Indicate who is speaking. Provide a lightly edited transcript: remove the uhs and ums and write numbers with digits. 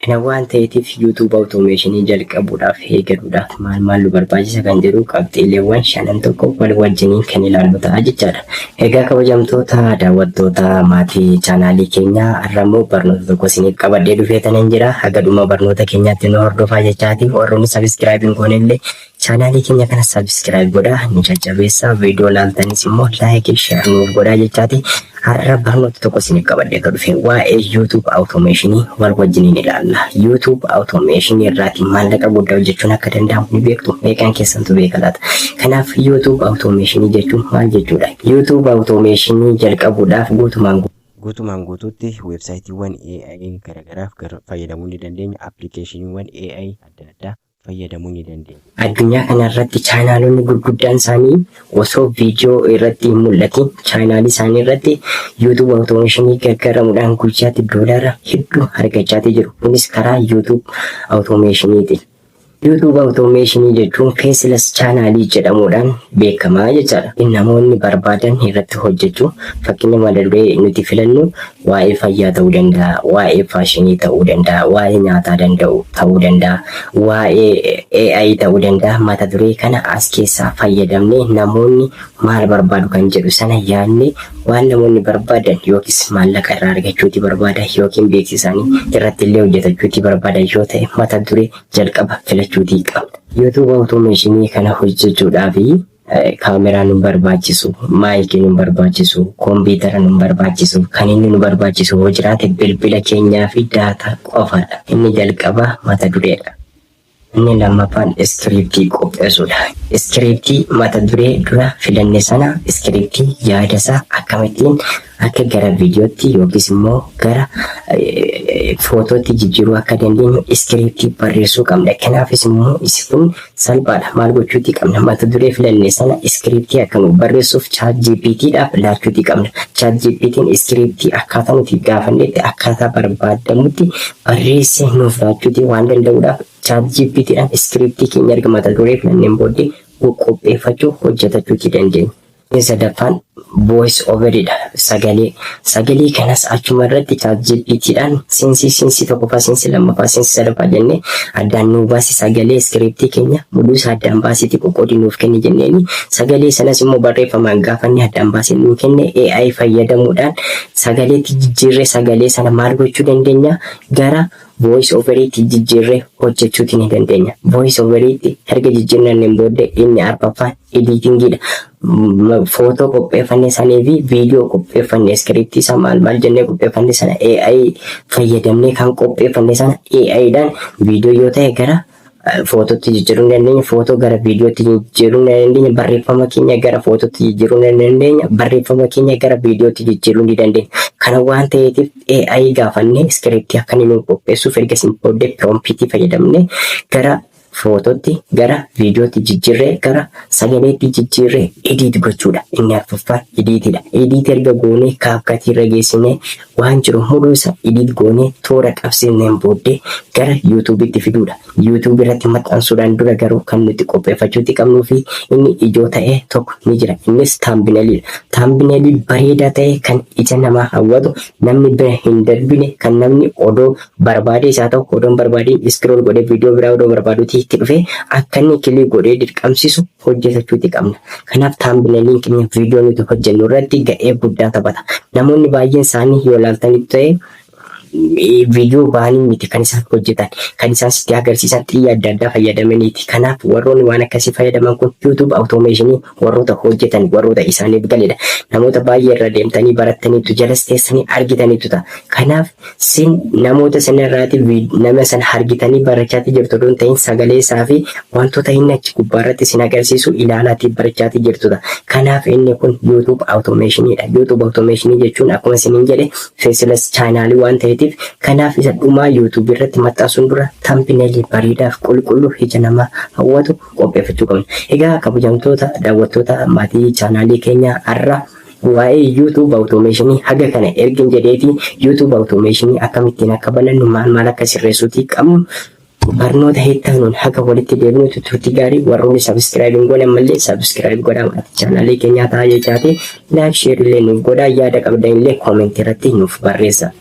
Speaker 1: Kana waan ta'eetiif, YouTube automation jalqabuudhaaf, eegaluudhaaf maal maal nu barbaachisa kan jedhu qabxiileewwan shanan tokko wal wajjiniin kan ilaallu ta'a jechaadha. Egaa kabajamtoota daawwattoota maatii chaanaalii keenyaa, har'a immoo barnoota tokko isiniif qabadhee dhufeetanan jira. Haga dhuma barnoota keenyaatti nu hordofaa jechaati. Warroonni subscribe hin goone illee chaanaalii keenya kana subscribe godhaa, nu jajjabeessaa. Viidiyoo laaltanis immoo like, share nuuf godhaa jechaati. Har'a barnoota tokko isiniif qabadhee akka dhufe waa'ee YouTube automation wal wajjiniin ilaalla. YouTube automation irraati maallaqa guddaa hojjechuun akka danda'amu ni beektu. Meeqaan keessantu beeka laata? Kanaaf YouTube automation jechuun maal jechuudha? YouTube automation jalqabuudhaaf guutumaan
Speaker 2: Guutumaan guutuutti weebsaayitiiwwan AI garaagaraaf fayyadamuu ni dandeenya. Appilikeeshiniiwwan AI adda addaa fayyadamuu ni dandeenya.
Speaker 1: Addunyaa kanarratti chaanaalonni gurguddaan isaanii osoo viidiyoo irratti hin mul'atin chaanaalii isaanii irratti YouTube automation gargaaramuudhaan guyyaatti doolaara hedduu argachaatii jiru. Kunis karaa YouTube automationiiti. YouTube automation jechuun faceless chaanaalii jedhamuudhaan beekamaa jechaadha. Namoonni barbaadan irratti hojjechuu, fakkeenya mata duree nuti filannu waa'ee fayyaa ta'uu danda'a, waa'ee faashinii ta'uu danda'a, waa'ee nyaataa danda'u ta'uu danda'a, waa'ee AI ta'uu danda'a. Mata duree kana as keessaa fayyadamnee namoonni maal barbaadu kan jedhu sana yaadnee, waan namoonni barbaadan yookiis maallaqa irraa argachuuti barbaadan yookiin beeksisanii irratti illee hojjetachuuti barbaadan yoo ta'e, mata duree jalqaba filachuutii qabna. YouTube automation kana hojjechuudhaaf kaameraa nu barbaachisu, maayikii nu barbaachisu, kompiitara nu barbaachisu, kan inni nu barbaachisu yoo jiraate bilbila keenyaa fi daataa qofaadha. Inni jalqaba mata dureedha. Inni lammaffaan iskiriiptii qopheessuudha. Iskiriiptii mata duree dura filanne sana, iskiriiptii yaada isaa akkamittiin akka gara viidiyootti yookiis immoo gara footootti jijjiiruu akka dandeenyu iskiriiptii barreessuu qabna. Kanaafis immoo isi kun salphaadha. Maal gochuutii qabna? Mata duree filanne sana iskiriiptii akka nuuf barreessuuf ChatGPTdhaaf laachuutii qabna. ChatGPT'n iskiriiptii akkaataa nuti gaafannetti, akkaataa barbaadamutti barreessee nuuf laachuutii waan danda'uudhaaf, ChatGPTdhaan iskiriiptii keenya erga mata duree filanneen booddee qopheeffachuu, hojjetachuutii dandeenya. Inni sadaffaan voice overidha. Sagalee. Sagalee kanas achuma irratti ChatGPTdhaan seensi tokkoffaa, seensi lammaffaa, seensi sadaffaa jennee addaan nuu baasi, sagalee iskiriiptii keenya muduu isaa addaan baasiitii qoqqoodii nuuf kenni jenneeni, sagalee sanas immoo barreeffamaan gaafanni addaan baasee nuu kenne. AI fayyadamuudhaan sagaleetti jijjiirree sagalee sana maal gochuu dandeenya? Gara voice overiitti jijjiirree hojjechuuti ni dandeenya. Voice overiitti erga jijjiirranneen booddee inni arfaffaan editingiidha. Footoo qopheeffanne sanii fi viidiyoo qopheeffanne, iskiriiptii isaa maal maal jennee qopheeffanne sana, AI fayyadamnee kan qopheeffanne sana, AIdhaan viidiyoo yoo ta'e gara footootti jijjiiruu ni dandeenya, footoo gara viidiyootti jijjiiruu ni dandeenya, barreeffama keenya gara footootti jijjiiruu ni dandeenya, barreeffama keenya gara viidiyootti jijjiiruu ni dandeenya. Kana waan ta'eetiif AI gaafannee iskiriiptii akka inni nuuf qopheessuuf, erga isin booddee piroomptii fayyadamnee gara footootti, gara viidiyootti jijjiirree, gara sagaleetti jijjiirree edit gochuudha. Inni arfaffaan editiidha. Edit erga goonee, CapCutii irra geessinee, waan jiru hunduu isa edit goonee toora qabsiifneen booddee gara YouTubeitti fiduudha. YouTube irratti maxxansuudhaan dura garuu kan nuti qopheeffachuutti qabnuu fi inni ijoo ta'e tokko ni jira. Innis thumbnailiidha. Thumbnailii bareedaa ta'e, kan ija namaa hawwatu, namni bira hin darbine, kan namni odoo barbaadee isaa ta'u odoo hin barbaadiin scroll godhee viidiyoo biraa odoo barbaaduuti itti dhufee akka inni click godhee dirqamsiisu hojjetachuuti qabna. Kanaaf thumbnailiin keenya viidiyoo nuti hojjennu irratti ga'ee guddaa taphata. Namoonni baay'een isaanii yoo ilaaltanitti ta'e, viidiyoo ba'anii miti kan isaan hojjetan, kan isaan sitti agarsiisan xiyya adda addaa fayyadamaniiti. Kanaaf warroonni waan akkasii fayyadaman kun YouTube automation warroota hojjetan, warroota isaaniif galedha. Namoota baay'ee irra deemtanii barattaniitu, jalas teessanii argitaniitu ta'a. Kanaaf sin namoota sana irraati nama sana argitanii barachaati jirtu osoo hin ta'in, sagalee isaa fi wantoota inni achi gubbaarratti sin agarsiisu ilaalaatii barachaati jirtudha. Kanaaf inni kun YouTube automationiidha. YouTube automation jechuun akkuma isiniin jedhe faceless chaanaalii waan ta'eetiif, kanaaf isa dhumaa YouTube irratti maxxansuun dura thumbnailii bareedaaf qulqulluu ija namaa hawwatu qopheeffachuu qabna. Egaa kabajamtoota daawwattoota maatii chaanaalii keenyaa, har'a waa'ee YouTube automation haga kana ergin jedheeti, YouTube automation akkamittiin akka banannu, maal maal akka sirreessuutii qabnu barnoota heettaanuun haga walitti deebinutti turtii gaarii. Warroonni subscribe hin goone ammallee subscribe godhaa, maatii chaanaalii keenyaa ta'aa jechaati. Like, share illee nuuf godhaa, yaada qabdan illee koomentii irratti nuuf barreessa.